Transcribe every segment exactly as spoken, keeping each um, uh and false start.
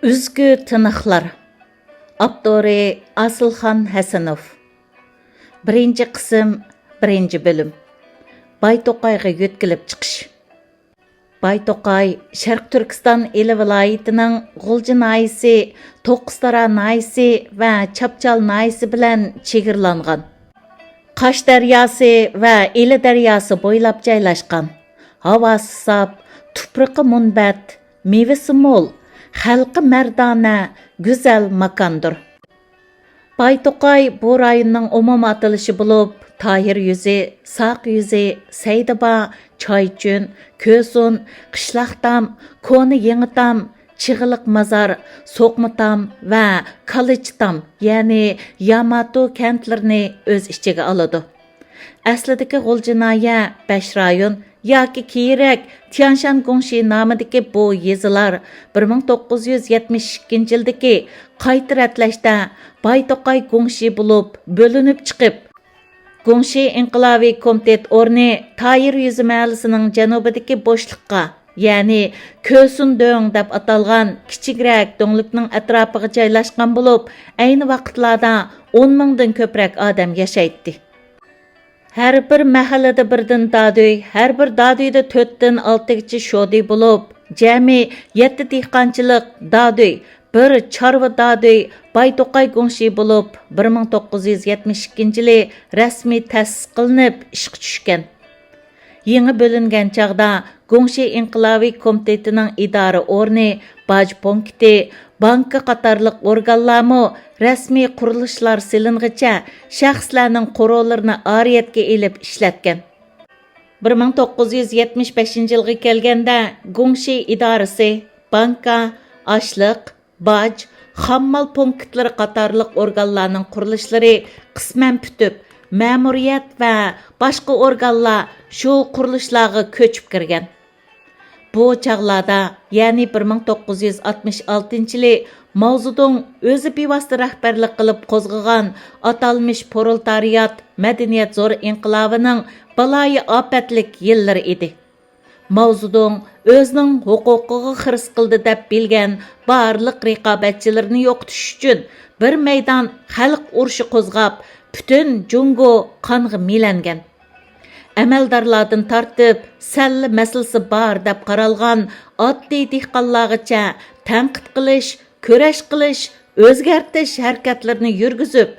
ئۈزگۈ تىنىقلار. ئاپتورى ئاسىلخان ھەسەنوف. بىرىنچى قىسىم، بىرىنچى بۆلۈم. بايتوقايغا يۆتكىلىپ چىقىش. بايتوقاي شەرقىي تۈركىستان ئىلى ۋىلايىتىنىڭ غۇلجا ناھىيەسى، توققۇزتارا ناھىيەسى ۋە چاپچال ناھىيەسى بىلەن چېگرىلانغان. قاش دەرياسى ۋە ئىلى دەرياسى بويلاپ جايلاشقان، ھاۋاسى ساپ، تۇپرىقى مۇنبەت، مېۋىسى مول، خەلقى مەردانە، گۈزەل ماكاندۇر. بايتوقاي بۇ رايوننىڭ ئومۇمىي ئاتىلىشى بولۇپ، تاھىر يۈزى، ساقى يۈزى، سەيدىبا، چايچۈن، كۆسۇن، قىشلاقتام، كونا يېڭىتام، چىغلىق مازار، سوقمىتام ۋە كالىچتام، يەنى ياماتو كەنتلىرىنى ئۆز ئىچىگە ئالىدۇ. ئەسلىدىكى غۇلجا ناھىيە بەش رايون ياكى كېيىنرەك تيانشان گۇڭشى نامىدىكى بۇ يېزىلار بىر مىڭ توققۇز يۈز يەتمىش ئىككىنچى يىلدىكى قايتا رەتلەشتە بايتوقاي گۇڭشى بولۇپ بۆلۈنۈپ چىقىپ، گۇڭشى ئىنقىلابىي كومىتېت ئورنى تايىر يۈزى مەھەللىسىنىڭ جەنۇبىدىكى بوشلۇققا، يەنى كۆسۇن دۆڭ دەپ ئاتالغان كىچىكرەك دۆڭلۈكنىڭ ئەتراپىغا جايلاشقان بولۇپ، ئەينى ۋاقىتلاردا ئون مىڭدىن كۆپرەك ئادەم ياشايتتى. ھەر بىر مەھەللىدە بىردىن دادۈي، ھەر بىر دادۈيدە تۆتتىن ئالتىگىچە شودى بولۇپ، جەمئىي يەتتە دېھقانچىلىق دادۈي، بىر چارۋا دادۈي بايتوقاي گۇڭشى بولۇپ، بىر مىڭ توققۇز يۈز يەتمىش ئىككىنچى يىلى رەسمىي تەسىس قىلىنىپ ئىشقا چۈشكەن. يېڭى بۆلۈنگەن چاغدا گۇڭشى ئىنقىلابىي كومىتېتىنىڭ ئىدارە ئورنى، باج پونكىتى، بانكا قاتارلىق ئورگانلارمۇ رەسمىي قۇرۇلۇشلار سېلىنغىچە شەخسلەرنىڭ قورۇلىرىنى ئارىيەتكە ئېلىپ ئىشلەتكەن. بىر مىڭ توققۇز يۈز يەتمىش بەشىنچى يىلغا كەلگەندە گۇڭشى ئىدارىسى، بانكا، ئاشلىق، باج، خام مال پونكىتلىرى قاتارلىق ئورگانلارنىڭ قۇرۇلۇشلىرى قىسمەن پۈتۈپ، مەمۇرىيەت ۋە باشقا ئورگانلار شۇ قۇرۇلۇشلارغا كۆچۈپ كىرگەن. بۇ چاغلاردا، يەنى بىر مىڭ توققۇز يۈز ئاتمىش ئالتىنچى يىلى ماۋزېدۇڭ ئۆزى بىۋاسىتە رەھبەرلىك قىلىپ قوزغىغان ئاتالمىش پرولېتارىيات مەدەنىيەت زور ئىنقىلابىنىڭ بالايىئاپەتلىك يىللىرى ئىدى. ماۋزېدۇڭ ئۆزىنىڭ ھوقۇقىغا خىرىس قىلدى دەپ بىلگەن بارلىق رىقابەتچىلىرىنى يوقىتىش ئۈچۈن بىر مەيدان خەلق ئۇرۇشى قوزغاپ، پۈتۈن جۇڭگو قانغا مىلەنگەن. ئەمەلدارلاردىن تارتىپ، سەللە مەسىلىسى بار دەپ قارالغان ئاددىي دېھقانلارغىچە تەنقىد قىلىش، كۈرەش قىلىش، ئۆزگەرتىش ھەرىكەتلىرىنى يۈرگۈزۈپ،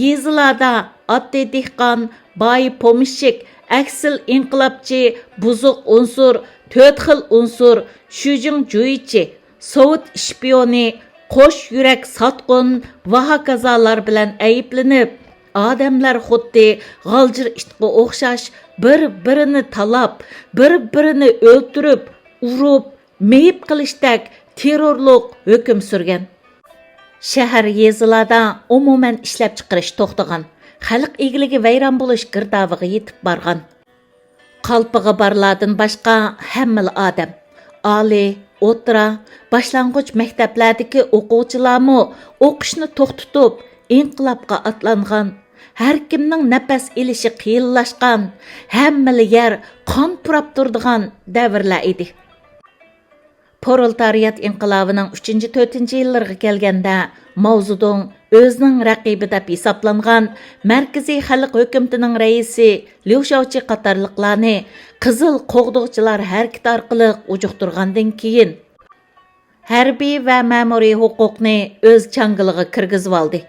يېزىلاردا ئاددىي دېھقان، باي پومېشچىك، ئەكسىل ئىنقىلابچى، بۇزۇق ئۇنسۇر، تۆت خىل ئۇنسۇر، شۈجىڭ جۇيچى، سوۋېت شپىيونى، قوش يۈرەك ساتقۇن ۋە ھاكازالار بىلەن ئەيىبلىنىپ، ئادەملەر خۇددى غالجىر ئىتقا ئوخشاش بىر-بىرىنى تالاپ، بىر-بىرىنى ئۆلتۈرۈپ، ئۇرۇپ، مېيىپ قىلىشتەك تېررورلۇق ھۆكۈم سۈرگەن. شەھەر، يېزىلاردا ئومۇمەن ئىشلەپچىقىرىش توختىغان، خەلق ئىگىلىكى ۋەيران بولۇش گىردابىغا يېتىپ بارغان. قالپىقى بارلاردىن باشقا ھەممىلا ئادەم، ئالىي، ئوتتۇرا، باشلانغۇچ مەكتەپلەردىكى ئوقۇغۇچىلارمۇ ئوقۇشنى توختىتىپ، ئىنقىلابقا ئاتلانغان، ھەركىمنىڭ نەپەس ئېلىشى قىيىنلاشقان، ھەممىلا يەر قان پۇراپ تۇرىدىغان دەۋرلەر ئىدى. پرولېتارىيات ئىنقىلابىنىڭ ئۈچىنچى، تۆتىنچى يىللىرىغا كەلگەندە، ماۋزېدۇڭ ئۆزىنىڭ رەقىبى دەپ ھېسابلانغان مەركىزىي خەلق ھۆكۈمىتىنىڭ رەئىسى ليۇ شياۋچى قاتارلىقلارنى قىزىل قوغدىغۇچىلار ھەرىكىتى ئارقىلىق ئۇجۇقتۇرغاندىن كېيىن، ھەربىي ۋە مەمۇرىي ھوقۇقنى ئۆز چاڭگىلىغا كىرگۈزۈۋالدى.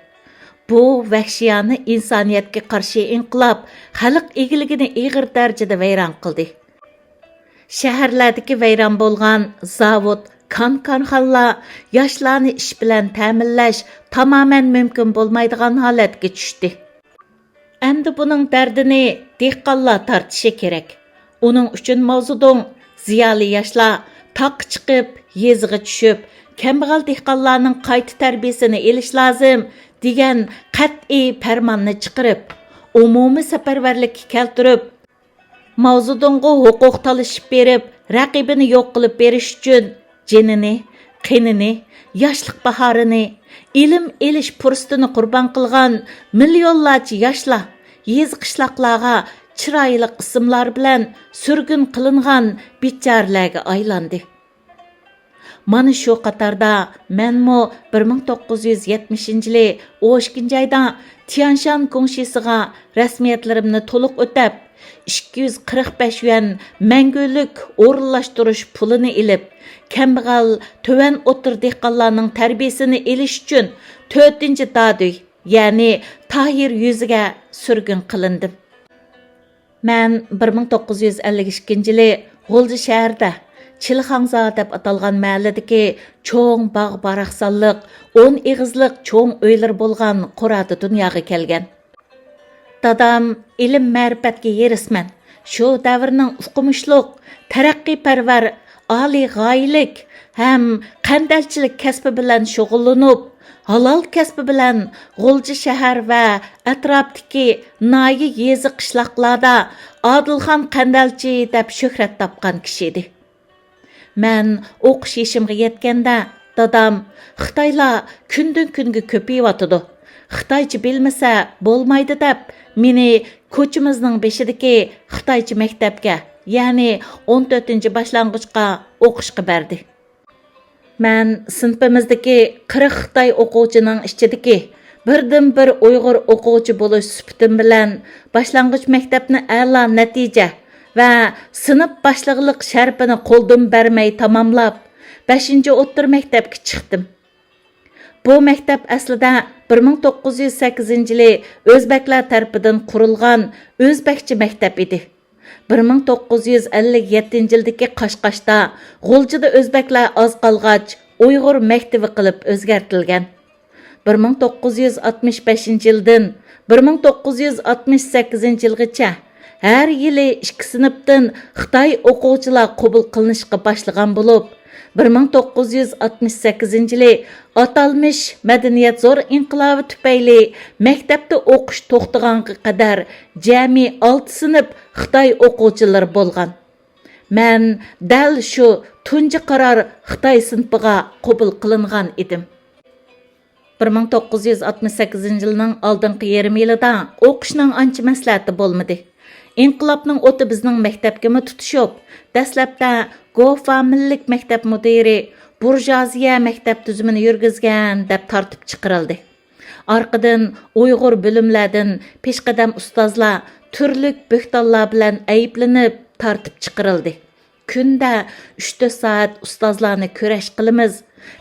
بۇ ۋەھشىيانە ئىنسانىيەتكە قارشى ئىنقىلاب خەلق ئىگىلىكىنى ئېغىر دەرىجىدە ۋەيران قىلدى. شەھەرلەردىكى ۋەيران بولغان زاۋۇت، كان-كارخانىلار، ياشلارنى ئىش بىلەن تەمىنلەش تامامەن مۇمكىن بولمايدىغان ھالەتكە چۈشتى. ئەمدى بۇنىڭ دەردىنى دېھقانلار تارتىشى كېرەك. ئۇنىڭ ئۈچۈن ماۋزېدۇڭ زىيالىي ياشلار تاغقا چىقىپ، يېزىغا چۈشۈپ، كەمبەغەل دېھقانلارنىڭ قايتا تەربىيىسىنى ئېلىش لازىم، دېگەن قەتئىي پەرماننى چىقىرىپ، ئومۇمىي سەپەرۋەرلىككە كەلتۈرۈپ، ماۋزېدۇڭغا ھوقۇق تالىشىپ بېرىپ، رەقىبىنى يوق قىلىپ بېرىش ئۈچۈن جېنىنى، قېنىنى، ياشلىق باھارىنى، ئىلىم ئېلىش پۇرسىتىنى قۇربان قىلغان مىليونلارچە ياشلار يېزا-قىشلاقلارغا چىرايلىق ئىسىملار بىلەن سۈرگۈن قىلىنغان بىچارىلەرگە ئايلاندى. مانا شۇ قاتاردا مەنمۇ بىر مىڭ توققۇز يۈز يەتمىشىنچى يىلى ئون ئىككىنچى ئايدا تيانشان گۇڭشىسىغا رەسمىيەتلىرىمنى تولۇق ئۆتەپ، ئىككى يۈز قىرىق بەش يۈەن مەڭگۈلۈك ئورۇنلاشتۇرۇش پۇلىنى ئېلىپ، كەمبەغەل تۆۋەن ئوتتۇرا دېھقانلارنىڭ تەربىيىسىنى ئېلىش ئۈچۈن تۆتىنچى دادۈي، يەنى تاھىر يۈزىگە سۈرگۈن قىلىندىم. مەن بىر مىڭ توققۇز يۈز ئەللىك ئىككىنچى يىلى غۇلجا شەھىرىدە چىلخاڭزا دەپ ئاتالغان مەھەللىدىكى چوڭ باغ-باراقسانلىق، ئون ئېغىزلىق چوڭ ئۆيلىرى بولغان قورادا دۇنياغا كەلگەن. دادام ئىلىم-مەرىپەتكە ھېرىسمەن، شۇ دەۋرنىڭ ئوقۇمۇشلۇق، تەرەققىيپەرۋەر، ئالىي غايىلىك ھەم قەندەلچىلىك كەسپى بىلەن شۇغۇللىنىپ، ھالال كەسپى بىلەن غۇلجا شەھەر ۋە ئەتراپتىكى ناھىيە، يېزا، قىشلاقلاردا ئادىلخان قەندەلچى دەپ شۆھرەت تاپقان كىشى ئىدى. مەن ئوقۇش يېشىمغا يەتكەندە، دادام، «خىتايلار كۈندىن-كۈنگە كۆپىيىۋاتىدۇ، خىتايچە بىلمىسە بولمايدۇ» دەپ، مېنى كوچىمىزنىڭ بېشىدىكى خىتايچە مەكتەپكە، يەنى ئون تۆتىنچى باشلانغۇچقا ئوقۇشقا بەردى. مەن سىنىپىمىزدىكى قىرىق خىتاي ئوقۇغۇچىنىڭ ئىچىدىكى بىردىنبىر ئۇيغۇر ئوقۇغۇچى بولۇش سۈپىتىم بىلەن باشلانغۇچ مەكتەپنى ئەلا نەتىجە ۋە سىنىپ باشلىقلىق شەرىپىنى قولدىن بەرمەي تاماملاپ، بەشىنچى ئوتتۇرا مەكتەپكە چىقتىم. بۇ مەكتەپ ئەسلىدە بىر مىڭ توققۇز يۈز سەككىزىنچى يىلى ئۆزبەكلەر تەرىپىدىن قۇرۇلغان ئۆزبەكچە مەكتەپ ئىدى. بىر مىڭ توققۇز يۈز ئەللىك يەتتىنچى يىلدىكى قاشقاشتا غۇلجىدا ئۆزبەكلەر ئاز قالغاچ، ئۇيغۇر مەكتىۋى قىلىپ ئۆزگەرتىلگەن. بىر مىڭ توققۇز يۈز ئاتمىش بەشىنچى يىلدىن بىر مىڭ توققۇز يۈز ئاتمىش سەككىزىنچى يىلغىچە ھەر يىلى ئىككى سىنىپتىن خىتاي ئوقۇغۇچىلار قوبۇل قىلىنىشقا باشلىغان بولۇپ، بىر مىڭ توققۇز يۈز ئاتمىش سەككىزىنچى يىلى ئاتالمىش مەدەنىيەت زور ئىنقىلابى تۈپەيلى مەكتەپتە ئوقۇش توختىغانغا قەدەر جەمئىي ئالتە سىنىپ خىتاي ئوقۇغۇچىلىرى بولغان. مەن دەل شۇ تۇنجى قارار خىتاي سىنىپىغا قوبۇل قىلىنغان ئىدىم. بىر مىڭ توققۇز يۈز ئاتمىش سەككىزىنچى يىلنىڭ ئالدىنقى يېرىم يىلىدا ئوقۇشنىڭ ئانچە مەسلىھەتى بولمىدى. ئىنقىلابنىڭ ئوتى بىزنىڭ مەكتەپكىمۇ تۇتۇشۇپ، دەسلەپتە گوفا مىللىك مەكتەپ مۇدىرى بۇرژۇئازىيە مەكتەپ تۈزۈمىنى يۈرگۈزگەن دەپ تارتىپ چىقىرىلدى. ئارقىدىن ئۇيغۇر بۆلۈملەردىن پېشقەدەم ئۇستازلار تۈرلۈك بۆھتانلار بىلەن ئەيىبلىنىپ تارتىپ چىقىرىلدى. كۈندە ئۈچ تۆت سائەت ئۇستازلارنى كۈرەش قىلىمىز.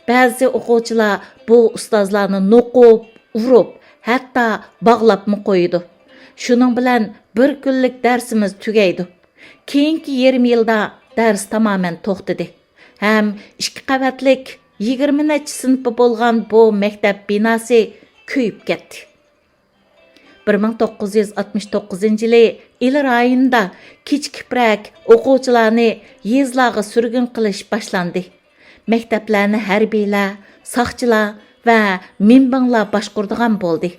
بەزى ئوقۇغۇچىلار بۇ ئۇستازلارنى نوقۇپ، ئۇرۇپ، ھەتتا باغلاپمۇ قويىدۇ. شۇنىڭ بىلەن بىر كۈنلۈك دەرسىمىز تۈگەيدۇ. كېيىنكى يېرىم يىلدا دەرس تامامەن توختىدى ھەم ئىككى قەۋەتلىك يىگىرمە نەچچە سىنىپى بولغان بۇ مەكتەپ بىناسى كۆيۈپ كەتتى. بىر مىڭ توققۇز يۈز ئاتمىش توققۇزىنچى يىلى ئىلى رايونىدا كېچىكىپرەك ئوقۇغۇچىلارنى يېزىلارغا سۈرگۈن قىلىش باشلاندى. مەكتەپلەرنى ھەربىيلەر، ساقچىلار ۋە مىنبىڭلار باشقۇرىدىغان بولدى.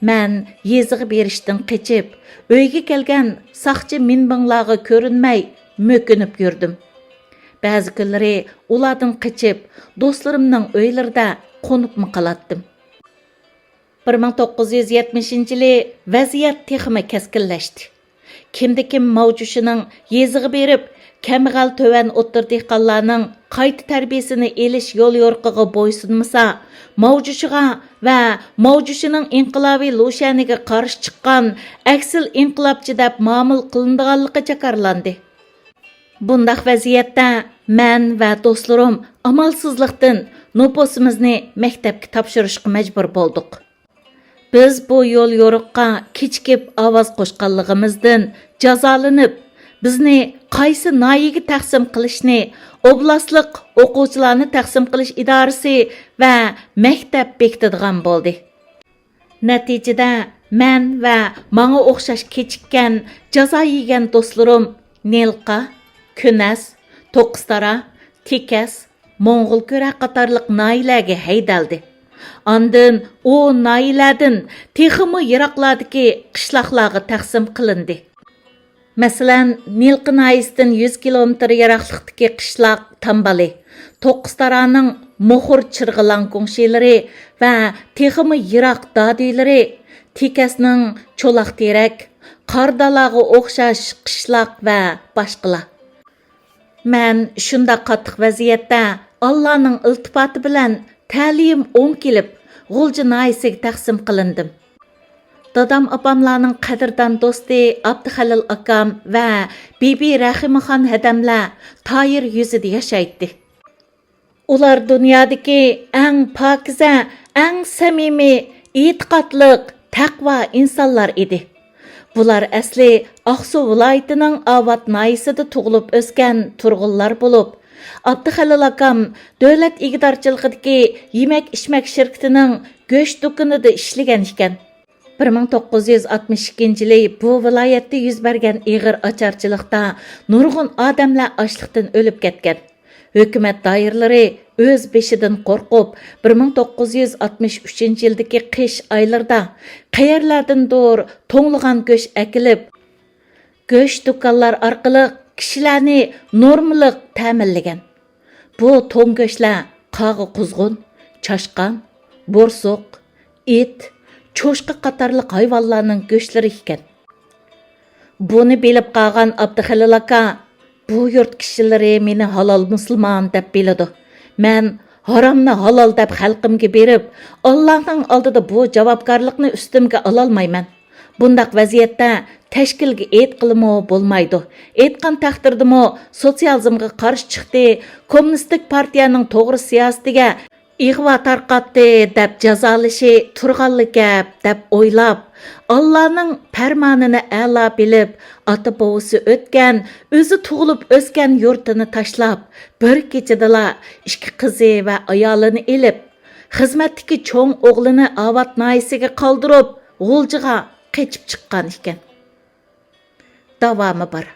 مەن يېزىغا بېرىشتىن قېچىپ، ئۆيگە كەلگەن ساقچى مىنبىڭلارغا كۆرۈنمەي مۆكۈنۈپ يۈردۈم. بەزى كۈنلىرى ئۇلاردىن قېچىپ، دوستلىرىمنىڭ ئۆيلىرىدە قونۇپمۇ قالاتتىم. بىر مىڭ توققۇز يۈز يەتمىشىنچى يىلى ۋەزىيەت تېخىمۇ كەسكىنلەشتى. كىمدە كىم ماۋجۇشىنىڭ يېزىغا بېرىپ، كەمبەغەل تۆۋەن ئوتتۇرا دېھقانلارنىڭ قايتا تەربىيىسىنى ئېلىش يوليورۇقىغا بويسۇنمىسا، ماۋجۇشىغا ۋە ماۋجۇشىنىڭ ئىنقىلابىي لۇشيەنىگە قارشى چىققان ئەكسىل ئىنقىلابچى دەپ مۇئامىلە قىلىنىدىغانلىقى جاكارلاندى. بۇنداق ۋەزىيەتتە مەن ۋە دوستلىرىم ئامالسىزلىقتىن نوپۇسىمىزنى مەكتەپكە تاپشۇرۇشقا مەجبۇر بولدۇق. بىز بۇ يوليورۇققا كېچىكىپ ئاۋاز قوشقانلىقىمىزدىن جازالىنىپ، بىزنى قايسى ناھىيەگە تەقسىم قىلىشنى ئوبلاستلىق ئوقۇغۇچىلارنى تەقسىم قىلىش ئىدارىسى ۋە مەكتەپ بېكىتىدىغان بولدى. نەتىجىدە مەن ۋە ماڭا ئوخشاش كېچىككەن، جازا يېگەن دوستلىرىم نىلقا، كۈنەس، توققۇزتارا، تېكەس، موڭغۇلكۈرە قاتارلىق ناھىيەلەرگە ھەيدەلدى. ئاندىن ئۇ ناھىيەلەردىن تېخىمۇ يىراقلاردىكى قىشلاقلارغا تەقسىم قىلىندى. مەسىلەن، نىلقا ناھىيەسىدىن يۈز كىلومېتىر يىراقلىقتىكى قىشلاق تامبالى، توققۇزتارانىڭ موخۇر چىرغىلاڭ گۇڭشىلىرى ۋە تېخىمۇ يىراق دادۈيلىرى، تېكەسنىڭ چولاق تېرەك، قارادالاغا ئوخشاش قىشلاق ۋە باشقىلار. مەن شۇنداق قاتتىق ۋەزىيەتتە ئاللانىڭ ئىلتىپاتى بىلەن تەلىيىم ئوڭ كېلىپ، غۇلجا ناھىيەسىگە تەقسىم قىلىندىم. دادام ئاپاملارنىڭ قەدىردان دوستى ئابدۇخېلىل ئاكام ۋە بىبى رەھىمىخان ھەدەملەر تايىر يۈزىدە ياشايتتى. ئۇلار دۇنيادىكى ئەڭ پاكىزە، ئەڭ سەمىمىي، ئېتىقادلىق، تەقۋا ئىنسانلار ئىدى. بۇلار ئەسلى ئاقسۇ ۋىلايىتىنىڭ ئاۋات ناھىيەسىدە تۇغۇلۇپ ئۆسكەن تۇرغۇنلار بولۇپ، ئابدۇخېلىل ئاكام دۆلەت ئىگىدارچىلىقىدىكى يېمەك-ئىچمەك شىركىتىنىڭ گۆش دۇكىنىدا ئىشلىگەن ئىكەن. بىر مىڭ توققۇز يۈز ئاتمىش ئىككىنچى يىلى بۇ ۋىلايەتتە يۈز بەرگەن ئېغىر ئاچارچىلىقتا نۇرغۇن ئادەملەر ئاچلىقتىن ئۆلۈپ كەتكەن. ھۆكۈمەت دائىرىلىرى ئۆز بېشىدىن قورقۇپ، بىر مىڭ توققۇز يۈز ئاتمىش ئۈچىنچى يىلدىكى قىش ئايلىرىدا قەيەرلەردىندۇر توڭلىغان گۆش ئەكېلىپ، گۆش دۇكانلار ئارقىلىق كىشىلەرنى نورمىلىق تەمىنلىگەن. بۇ توڭ گۆشلەر قاغا، قۇزغۇن، چاشقان، بورسۇق، ئىت، چوشقا قاتارلىق ھايۋانلارنىڭ گۆشلىرى ئىكەن. بۇنى بىلىپ قالغان ئابدۇخېلىل ئاكا، بۇ يۇرت كىشىلىرى مېنى ھالال مۇسۇلمان دەپ بىلىدۇ. مەن ھارامنى ھالال دەپ خەلقىمگە بېرىپ، ئاللانىڭ ئالدىدا بۇ جاۋابكارلىقنى ئۈستۈمگە ئالالمايمەن. بۇنداق ۋەزىيەتتە تەشكىلگە ئېيتقىلىمۇ بولمايدۇ. ئېيتقان تەقدىردىمۇ سوتسىيالىزمغا قارشى چىقتى، كوممۇنىستىك پارتىيەنىڭ توغرا سىياسىتىگە ئىغۋا تارقاتتى دەپ جازالىشى تۇرغانلا گەپ دەپ ئويلاپ، ئاللانىڭ پەرمانىنى ئەلا بىلىپ، ئاتا-بوۋىسى ئۆتكەن، ئۆزى تۇغۇلۇپ ئۆسكەن يۇرتىنى تاشلاپ، بىر كېچىدىلا ئىككى قىزى ۋە ئايالىنى ئېلىپ، خىزمەتتىكى چوڭ ئوغلىنى ئاۋات ناھىيەسىگە قالدۇرۇپ، غۇلجىغا قېچىپ چىققان ئىكەن. داۋامى بار.